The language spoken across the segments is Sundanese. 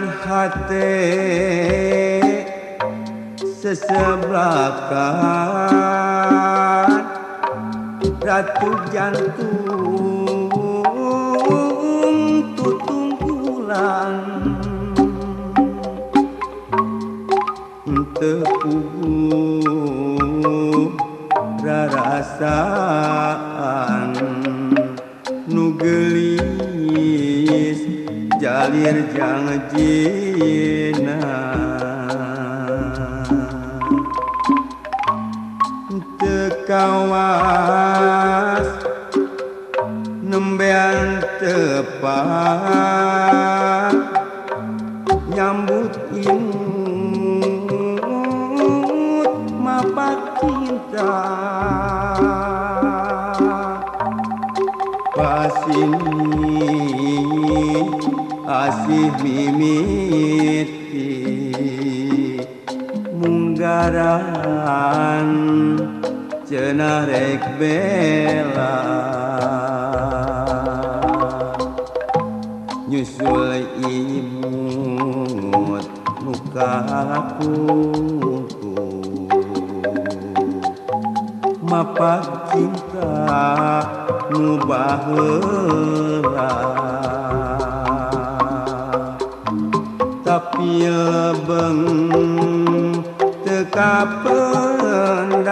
Najan hate seseblakan ratu jantung tutunggulan teu puguh rarasaan nu geulis jalir jangjina teu kawas nembean tepat nyambut imut mapak cinta pasini asih mimiti munggaran cenah rek bela nyusul imut nu kapungkur mapak cinta nu baheula tapi lebeng teu kapendak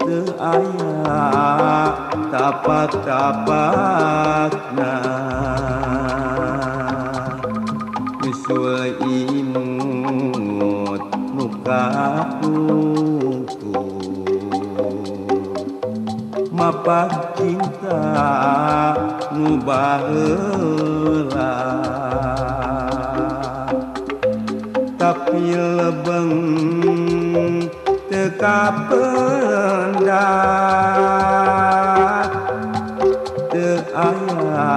teu aya tapak-tapakna nyusul imut nu kapungkur mapak cinta nu baheula tapi lebeng teu kapendak teu aya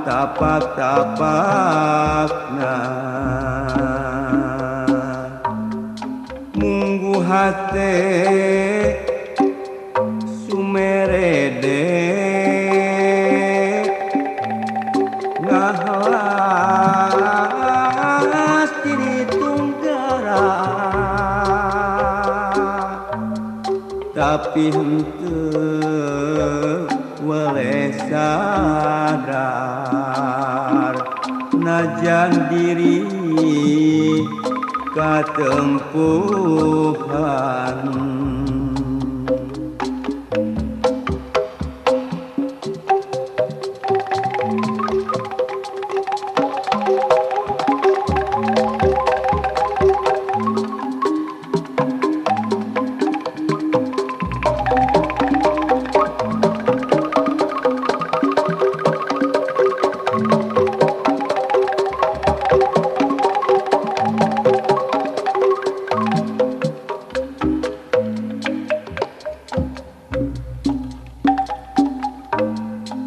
tapak-tapakna munggu hate sumerede ngahelas diri tunggara tapi henteu weleh sadar najan diri katempuhan.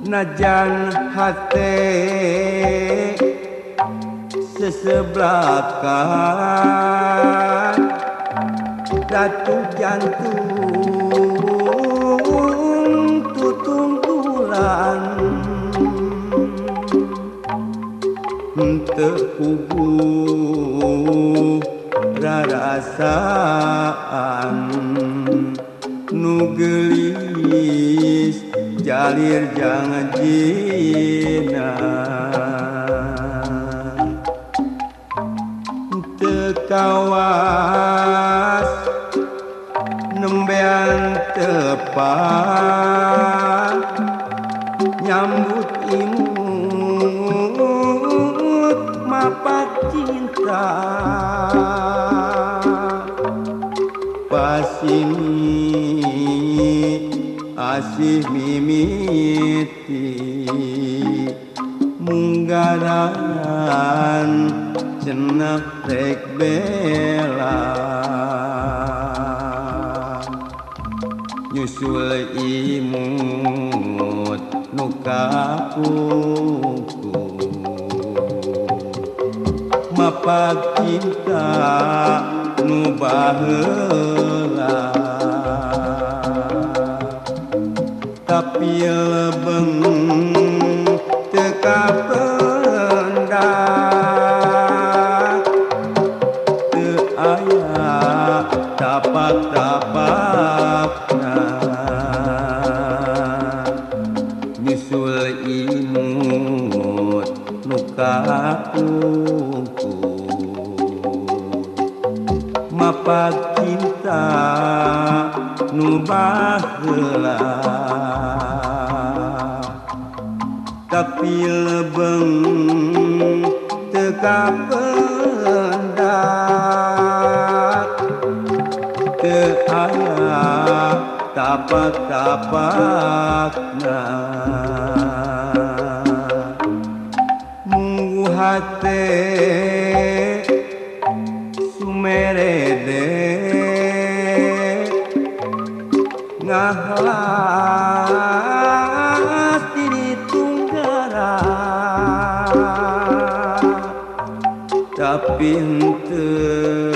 Najan hate seseblakan ratu jantung tutunggulan teu puguh rarasaan nu geulis jalir jangjina teu kawas nembean tepat nyambut imut mapak cinta pasini asih mimiti munggaran cenah rek bela nyusul imut nu kapungkur mapak cinta nu baheula tapi lebeng teu kapendak aya tapak-tapakna nyusul imut nu kapungkur mapag cinta nu baheula tapi lebeng teu kapendak teu aya tapak-tapakna munggu hate sumerede ngahlas diri tunggara tapi henteu